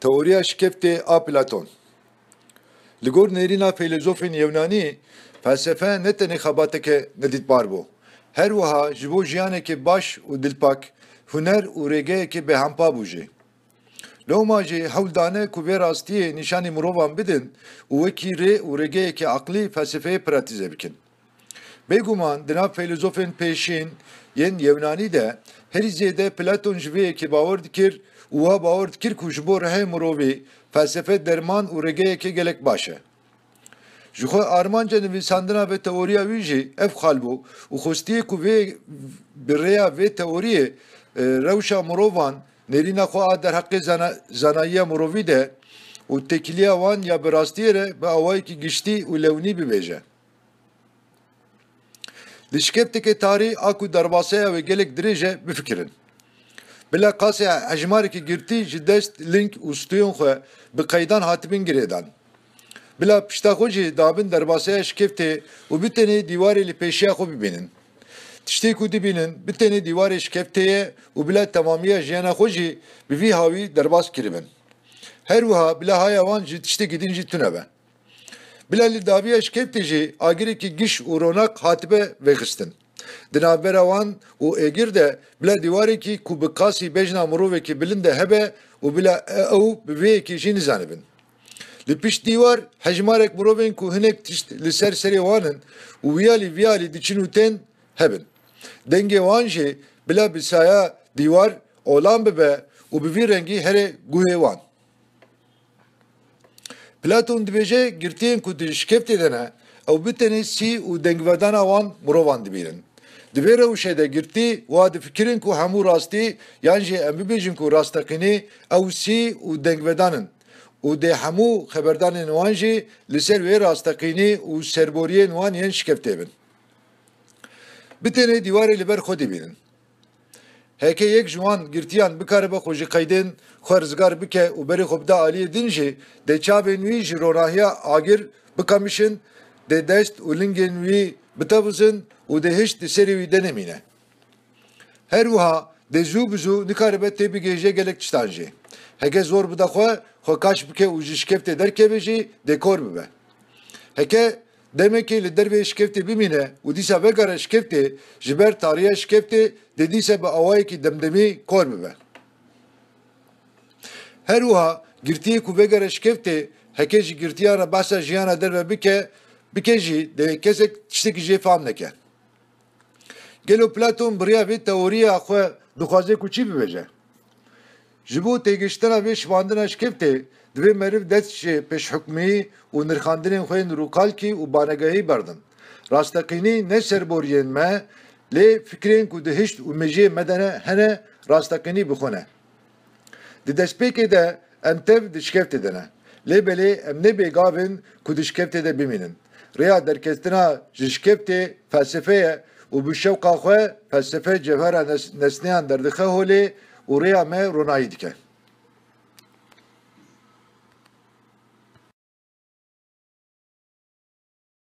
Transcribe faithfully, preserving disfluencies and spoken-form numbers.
Teoriya şikeftê a Platon. Li gor nêrîna feylezofên Yewnanî, felsefe ne tenê xebateke nedîtbar bû. Her wiha ji bo jiyanekê baş û dilpak, huner û rêgeyekê bêhempa bû jî. Loma jî hewl dane ku vê rastiyê nîşanî mirovan bidin û wekî rê û rêgeyekê aqlî felsefeyê pratîze bikin. Bêguman di nav feylezofên pêşîn yên Yewnanî de herî zêde Platon ji vê yekê bawer dikir û wiha bawer dikir ku ji bo rihê mirovî felsefe derman û rêgeyekê gelek baş e. Ji xwe armanca nivîsandina vê teoriya wî jî ev xal bû û xwestiye ku vê bi rêya vê teoriyê, e, rewşa mirovan, nêrîna xwe a derheqê zana-, zanayiya mirovî de û têkiliya wan ya bi rastiyê re bi awayekî giştî û lewnî bibêje. Li şikefteke tarî a ku derbaseya wê gelek dirêj e, bifikirin. Bila qasê hejmarekî girtî ji dest, ling û stûyên xwe bi qeydan hatibin girêdan. Bila pişta xwe jî dabin derbaseya şikeftê û bi tenê dîwarê li pêşiya xwe bibînin. Tiştê ku dibînin, bi tenê dîwarê şikeftê ye û bila temamiya jiyana xwe jî bi vî hawî derbas kiribin. Her wiha bila haya wan ji tiştekî din jî tune be. Bila li dawiya şikeftê jî agirekî giş û ronak hatibe vêxistin. Di navbera wan û êgir de bila dîwarekî ku bi qasî bejna mirovekî bilind e hebe û bila ew bi vê yekê jî nizanibin. Li pişt dîwar hejmarek mirovên ku hinek tişt li ser serê wan in û wiyalî viyalî diçin û tên hebin. Dengê wan jî bila bi saya dîwar olan bibe û bi vî rengî here guhê wan. Platon dibêje, girtiyên ku di şikeftê de ne, ew bi tenê sî û dengvedana wan mirovan dibînin. Di vê rewşê de girtî wiha difikirin ku hemû rastî, yan jî em bibêjin ku rasteqînî, ew sî û dengvedan in û dê hemû xeberdanên wan jî li ser wê rasteqînî û serboriyên wan yên şikeftê bin. Bi tenê dîwarê li ber xwe dibînin. Heke yek ji wan girtiyan bikaribe xwe ji qeydên xwe rizgar bike û berê xwe bide aliyê din jî, dê çavên wî ji ronahiya agir biqemişin, dê dest û lingên wî bitevizin û dê hişt di serê wî de nemîne. Her wiha dê zû bi zû nikaribe têbigihêje gelek tiştan jî. Heke zor bide xwe, xwe kaş bike û ji şikeftê derkeve jî dê kor bibe. Heke demekê li derveyê şikeftê bimîne û dîsa vegere şikeftê, ji ber tariya şikeftê dê dîsa bi awayekî demdemî kor bibe. Her wiha girtiyê ku vegere şikeftê, heke ji girtiyan re behsa jiyana derve bike, bike jî dê kesek tiştekî jê fam neke. Gelo Platon bi riya vê teoriya xwe dixwaze ku çi bibêje? Ji bo têgihiştina vê şibandina şikeftê, divê meriv dest ji pêşhukmî û nirxandinên xwe yên rûkalkî û banegehî berdin. Rasteqînî ne serboriyên me, lê fikrên ku di hişt û mejiyê me de ne, hene, rasteqînî bi xwe ne. Di destpêkê de em tev di şikeftê de ne. Lê belê em ne bêgav in ku di şikeftê de bimînin. Rêya derketina ji şikeftê felsefe ye û bi şewqa xwe felsefe cewhera nes-, nesneyan derdixe holê û rêya me ronahî dike.